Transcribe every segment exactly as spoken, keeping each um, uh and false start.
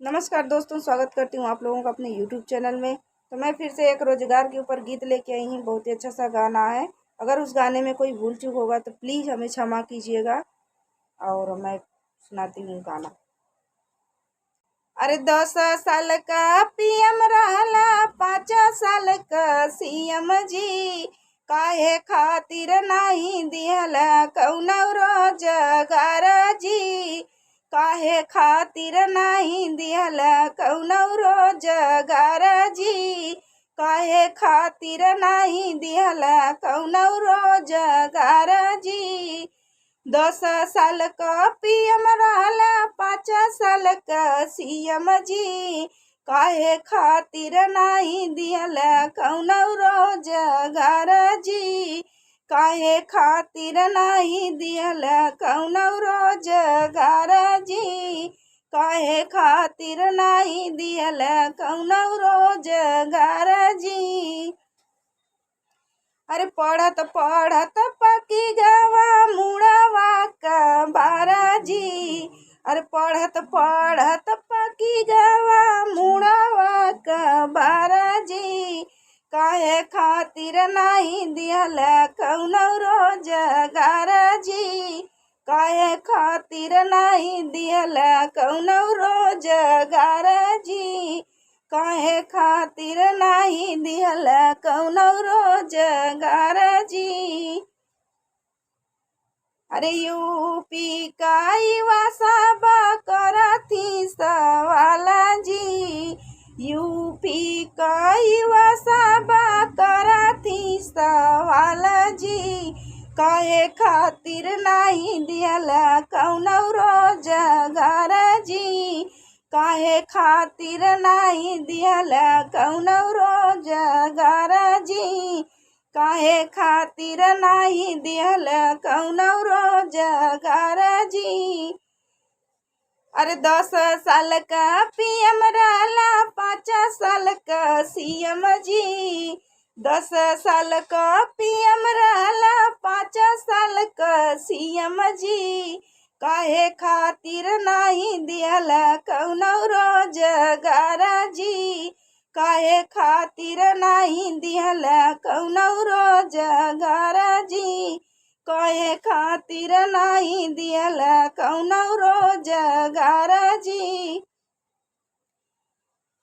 नमस्कार दोस्तों, स्वागत करती हूँ आप लोगों का अपने YouTube चैनल में। तो मैं फिर से एक रोजगार के ऊपर गीत लेके आई हूँ, बहुत ही अच्छा सा गाना है। अगर उस गाने में कोई भूल चूक होगा तो प्लीज हमें क्षमा कीजिएगा। और मैं सुनाती हूँ गाना। अरे दस साल का पीएम रहला, पाँच साल का सीएम जी, काहे खातिर नाही दिहला कौनो रोजगार जी? काहे खातिर नाही दिहला कौनो रोजगार जी? काहे खातिर नाही दिहला कौनो रोजगार जी? दस साल का पीएम रहला, पाँच साल का सीएम जी, काहे खातिर नाही दिहला कौनो रोजगार जी? काहे खातिर नाही दिहला कौनो रोजगार जी? काहे खातिर नाही दिहला कौनो रोजगार जी? अरे पढ़त पढ़त पकी गवा मुड़वा का बारा जी। अरे पढ़त पढ़त पकी गवा मुड़वा का बारा जी। काहे खातिर नाही दिहला कौनो रोजगार जी? काहे खातिर नाही दिहला कौनो रोजगार जी? काहे खातिर नाही दिहला कौनो रोजगार जी? अरे यूपी का युवा सब करथी सवाल जी, यूपी का युवा सब करथी सवाल जी, काहे खातिर नाही दिहला कौनो रोजगार जी? काहे खातिर नाही दिहला कौनो रोजगार जी? काहे खातिर नाही दिहला कौनो रोजगार जी? अरे दस साल का पीएम रहला, पाँच साल का सीएम जी। दस साल का पीएम रहला, पाँच साल का सीएम जी। काहे खातिर नाही दिहला कौनो रोजगार जी? काहे खातिर नाही दिहला कौनो रोजगार जी? काहे खातिर नाही दिहला कौनो रोजगार जी?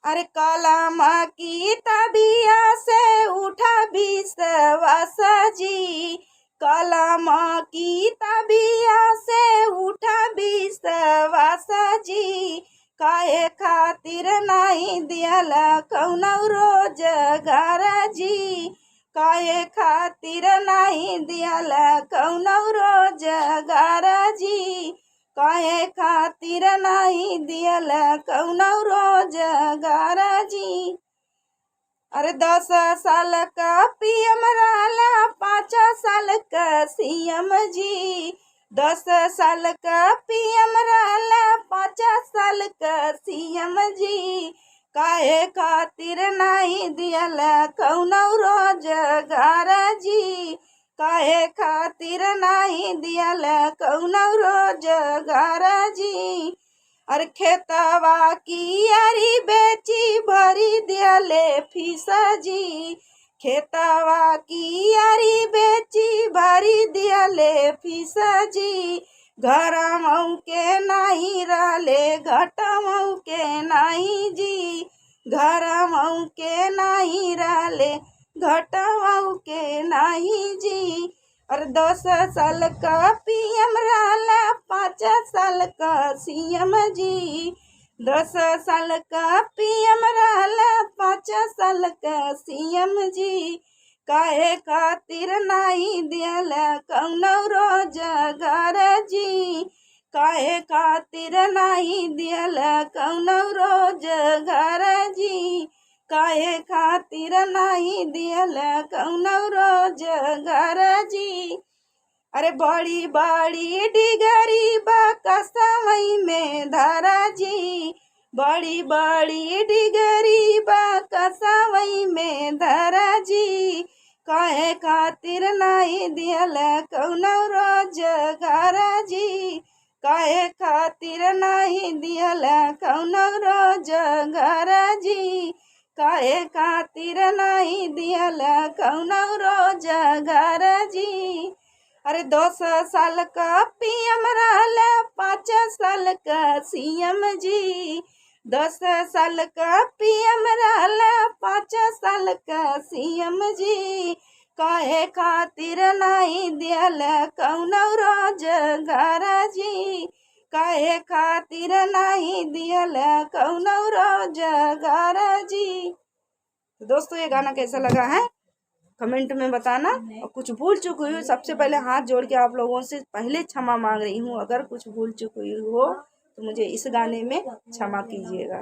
अरे कलम किताबिया से उठा विश्वास जी, कलम किताबिया से उठा विश्वास जी, काहे खातिर नाही दिहला कौनो रोजगार जी? काहे खातिर नाही दिहला कौनो रोजगार जी? काहे खातिर नाही दिहला कौनो रोजगार जी? अरे दस साल का पीएम रहला, पाँच साल का सीएम जी। दस साल का पीएम रहला, पाँच साल का सीएम जी। काहे खातिर नाही दिहला कौनो रोजगार जी? काहे खातिर नाही दिहला कौनो रोजगार जी? अरे खेतवा की आरी बेची भरी दिहले फीस जी, खेतवा की आरी बेची भरी दिहले फीस जी। घरमऊ के नाही रहले, घटमऊ के नाही जी, घरमऊ के नाही रहले, घटमऊ के नाही जी। अरे दस साल का पीएम रहला, पाँच साल का सीएम जी। दस साल का पीएम रहला, पाँच साल का सीएम जी। काहे खातिर नाही दिहला कौनो रोजगार जी? काहे खातिर नाही दिहला कौनो रोजगार जी? काहे खातिर नाही दिहला कौनो रोजगार जी? अरे बड़ी बड़ी डिगरी बा कसवई में धरा जी, बड़ी बड़ी डिगरी बा कसवई में धरा जी। काहे खातिर नाही दिहला कौनो रोजगार जी? काहे खातिर नाही दिहल कौनो रोजगार जी, काहे खातिर नाही दिहल कौनो रोजगार जी। अरे दस साल का पीएम रहल, पाँच साल का सीएम जी, दस साल का पीएम रहल, पाँच साल का सीएम जी, काहे खातिर नाही दिहल कौनो रोजगार जी, काहे खातिर नाही दिहल कौनो रोजगार जी। तो दोस्तों, ये गाना कैसा लगा है, कमेंट में बताना। और कुछ भूल चूक हुई हो, सबसे पहले हाथ जोड़ के आप लोगों से पहले क्षमा मांग रही हूँ। अगर कुछ भूल चूक हुई हो तो मुझे इस गाने में क्षमा कीजिएगा।